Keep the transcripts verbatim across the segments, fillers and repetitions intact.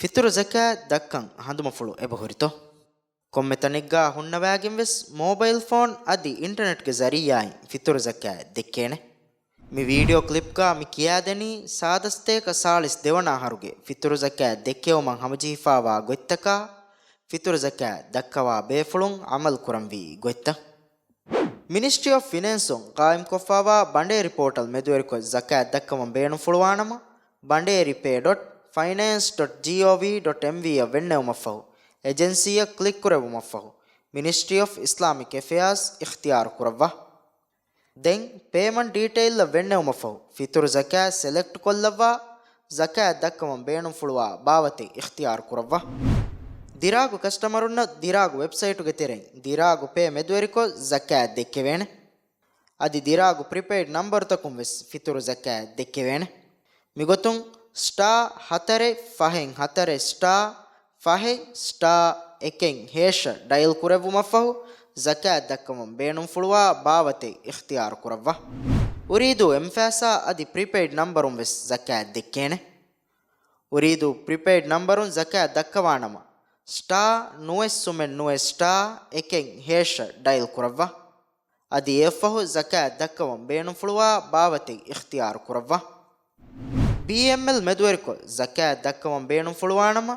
ފިތުރު ޒަކާތް ދައްކަން ހަނދުމަފުޅު އެބަހުރިތޯ؟ ކޮންމެ ތަނެއްގާ ހުންނަވާގެން ވެސް މޯބައިލް ފޯން އަދި އިންޓަނެޓްގެ ޒަރީއާއިން ފިތުރު ޒަކާތް ދެއްކޭނެ. މި ވީޑިއޯ ކްލިޕްގާ މި ކިޔާދެނީ ސާދަ ސަތޭކަ ސާޅީސް ދެވަނަ އަހަރުގެ ފިތުރު ޒަކާތް ދެއްކެވުމަށް ހަމަޖެހިފާވާ ގޮތްތަކާ، ފިތުރު ޒަކާތް ދައްކަވާ ބޭފުޅުން އަމަލު ކުރަންވީ ގޮތްތައް. މިނިސްޓްރީ އޮފް ފިނޭންސުން ޤާއިމްކޮށްފާވާ ބަނޑޭރި ޕޯޓަލް މެދުވެރިކޮށް ޒަކާތް ދައްކަވަން ބޭނުންފުޅުވާނަމަ، ބަނޑޭރި ޕޭ ޑޮޓް ފައިނޭންސް ޑޮޓް ޖީއޯވީ ޑޮޓް އެމްވީ އަށް ވެންނެވުމަށްފަހު، އެޖެންސީއަށް ކްލިކް ކުރެއްވުމަށްފަހު، މިނިސްޓްރީ އޮފް އިސްލާމިކް އެފެއާޒް އިޚްތިޔާރު ކުރައްވާ. ދެން ޕޭމަންޓް ޑީޓެއިލްއަށް ވެންނެވުމަށްފަހު، ފިތުރު ޒަކާތް ސެލެކްޓް ކޮށްލައްވާ، ޒަކާތް ދައްކަވަން ބޭނުންފުޅުވާ ބާވަތެއް އިޚްތިޔާރު ކުރައްވާ. ދިރާގު ކަސްޓަމަރުންނަށް ދިރާގު ވެބްސައިޓުގެ ތެރެއިން ދިރާގު ޕޭ މެދުވެރިކޮށް ޒަކާތް ދެއްކެވޭނެ. އަދި ދިރާގު ޕްރިޕެއިޑް ނަންބަރުތަކުން ވެސް ފިތުރު ޒަކާތް ދެއްކެވޭނެ. މިގޮތުން ސްޓާ ހަތަރެއް ފަހެއް ހަތަރެއް ސްޓާ ފަހެއް ސްޓާ އެކެއް ހޭޝަށް ޑައިލް ކުރެއްވުމަށްފަހު، ޒަކާތް ދައްކަވަން ބޭނުންފުޅުވާ ބާވަތެއް އިޚްތިޔާރު ކުރައްވާ. އުރީދޫ އެމްފާސާ އަދި ޕްރިޕެއިޑް ނަންބަރުން ވެސް ޒަކާތް ދެއްކޭނެ. އުރީދޫ ޕްރިޕެއިޑް ނަންބަރުން ޒަކާތް ދައްކަވާނަމަ، ސްޓާ ނުވެ ސުމެއް ނުވެ ސްޓާ އެކެއް ހޭޝަށް ޑައިލް ކުރައްވާ. އަދި އެއަށްފަހު ޒަކާތް ދައްކަވަން ބޭނުންފުޅުވާ ބާވަތެއް އިޚްތިޔާރު ކުރައްވާ. ބީއެމްއެލް މެދުވެރިކޮށް ޒަކާތް ދައްކަވަން ބޭނުންފުޅުވާނަމަ،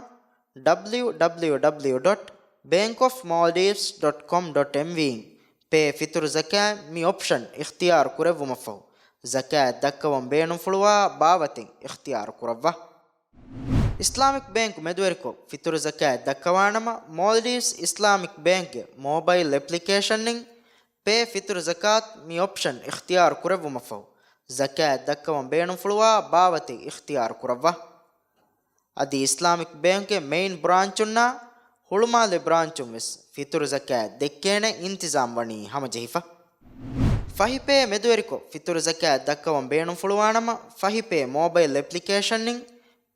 ޑަބްލިއު ޑަބްލިއު ޑަބްލިއު ޑޮޓް ބޭންކް އޮފް މޯލްޑިވްސް ޑޮޓް ކޮމް ޑޮޓް އެމްވީ އިން ޕޭ ފިތުރު ޒަކާތް މި އޮޕްޝަން އިޚްތިޔާރު ކުރެއްވުމަށްފަހު، ޒަކާތް ދައްކަވަން ބޭނުންފުޅުވާ ބާވަތެއް އިޚްތިޔާރު ކުރައްވާ. އިސްލާމިކް ބޭންކް މެދުވެރިކޮށް ފިތުރު ޒަކާތް ދައްކަވާނަމަ، މޯލްޑިވްސް އިސްލާމިކް ބޭންކްގެ މޯބައިލް އެޕްލިކޭޝަންއިން ޕޭ ފިތުރު ޒަކާތް މި އޮޕްޝަން އިޚްތިޔާރު ކުރެއްވުމަށްފަހު، ޒަކާތް ދައްކަވަން ބޭނުންފުޅުވާ ބާވަތެއް އިޚްތިޔާރު ކުރައްވާ. އަދި އިސްލާމިކް ބޭންކްގެ މެއިން ބްރާންޗުންނާ ހުޅުމާލެ ބްރާންޗުން ވެސް ފިތުރު ޒަކާތް ދެއްކޭނެ އިންތިޒާމް ވަނީ ހަމަޖެހިފަ. ފަހި ޕޭ މެދުވެރިކޮށް ފިތުރު ޒަކާތް ދައްކަވަން ބޭނުންފުޅުވާނަމަ، ފަހި ޕޭ މޯބައިލް އެޕްލިކޭޝަންއިން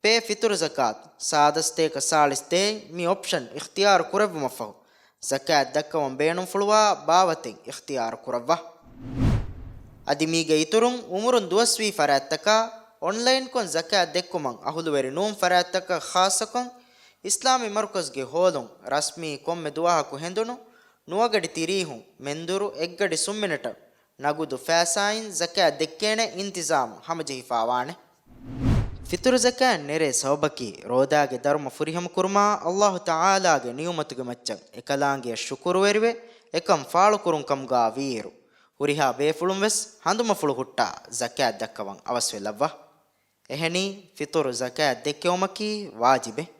ޕޭ ފިތުރު ޒަކާތް ސާދަ ސަތޭކަ ސާޅީސް ދޭއް މި އޮޕްޝަން އިޚްތިޔާރު ކުރެއްވުމަށްފަހު، ޒަކާތް ދައްކަވަން ބޭނުންފުޅުވާ ބާވަތެއް އިޚްތިޔާރު ކުރައްވާ. އަދި މީގެ އިތުރުން އުމުރުން ދުވަސްވީ ފަރާތްތަކާ އޮންލައިންކޮށް ޒަކާތް ދެއްކުމަށް އަހުލުވެރި ނޫން ފަރާތްތަކަށް ޚާއްޞަކޮށް، އިސްލާމީ މަރުކަޒުގެ ހޯލުން ރަސްމީ ކޮންމެ ދުވަހަކު ހެނދުނު ނުވަގަޑި ތިރީހުން މެންދުރު އެއްގަޑި ސުންމިނެޓަށް ނަގުދު ފައިސާއިން ޒަކާތް ދެއްކޭނެ އިންތިޒާމު ހަމަޖެހިފާވާނެ. ފިތުރު ޒަކާތް ނެރޭ ސަބަބަކީ، ރޯދާގެ ދަރުމަ ފުރިހަމަ ކުރުމާ، އައްލާހު ތަޢާލާގެ ނިޢުމަތުގެ މައްޗަށް އެކަލާނގެއަށް ޝުކުރުވެރިވެ، އެކަން ފާޅުކުރުން ކަމުގާ ވީއިރު، ހުރިހާ ބޭފުޅުން ވެސް ހަނދުމަފުޅު ހުއްޓާ ޒަކާތް ދައްކަވަން އަވަސްވެލައްވާ. އެހެނީ، ފިތުރު ޒަކާތް ދެއްކެވުމަކީ ވާޖިބެއް.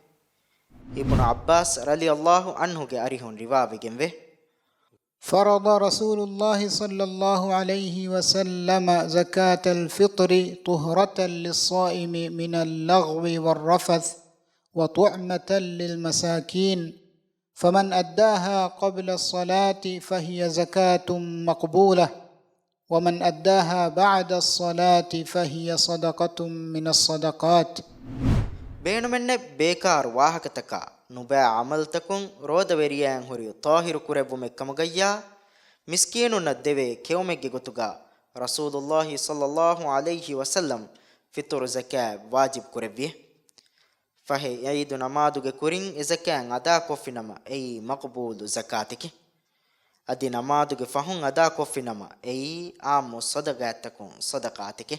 އިބްނު ޢައްބާސް ރަޟިޔައްލާހު ޢަންހުގެ އަރިހުން ރިވާވެގެންވޭ. فرض رسول الله صلى الله عليه وسلم زكاة الفطر طهرة للصائم من اللغو والرفث وطعمة للمساكين، فمن أداها قبل الصلاة فهي زكاة مقبولة، ومن أداها بعد الصلاة فهي صدقة من الصدقات. ބޭނުމެއްނެތް ބޭކާރު ވާހަކަތަކާ ނުބައި ޢަމަލުތަކުން ރޯދަވެރިޔާއިން ހުރި ޠާހިރު ކުރެއްވުމެއް ކަމުގައްޔާ، މިސްކީނުންނަށް ދެވޭ ކެއުމެއްގެ ގޮތުގަ ރަސޫލުއްލާހި ޞައްލައްލާހު ޢަލައިހި ވަސައްލަމް ފިތުރު ޒަކާތް ވާޖިބު ކުރެއްވި. ފަހެ ޢީދު ނަމާދުގެ ކުރިން އެ ޒަކާތް އަދާކޮށްފިނަމަ، އެއީ މަޤްބޫލު ޒަކާތެކެ. އަދި ނަމާދުގެ ފަހުން އަދާކޮށްފިނަމަ، އެއީ ޢާއްމު ޞަދަޤާތްތަކުން ޞަދަޤާތެކެ.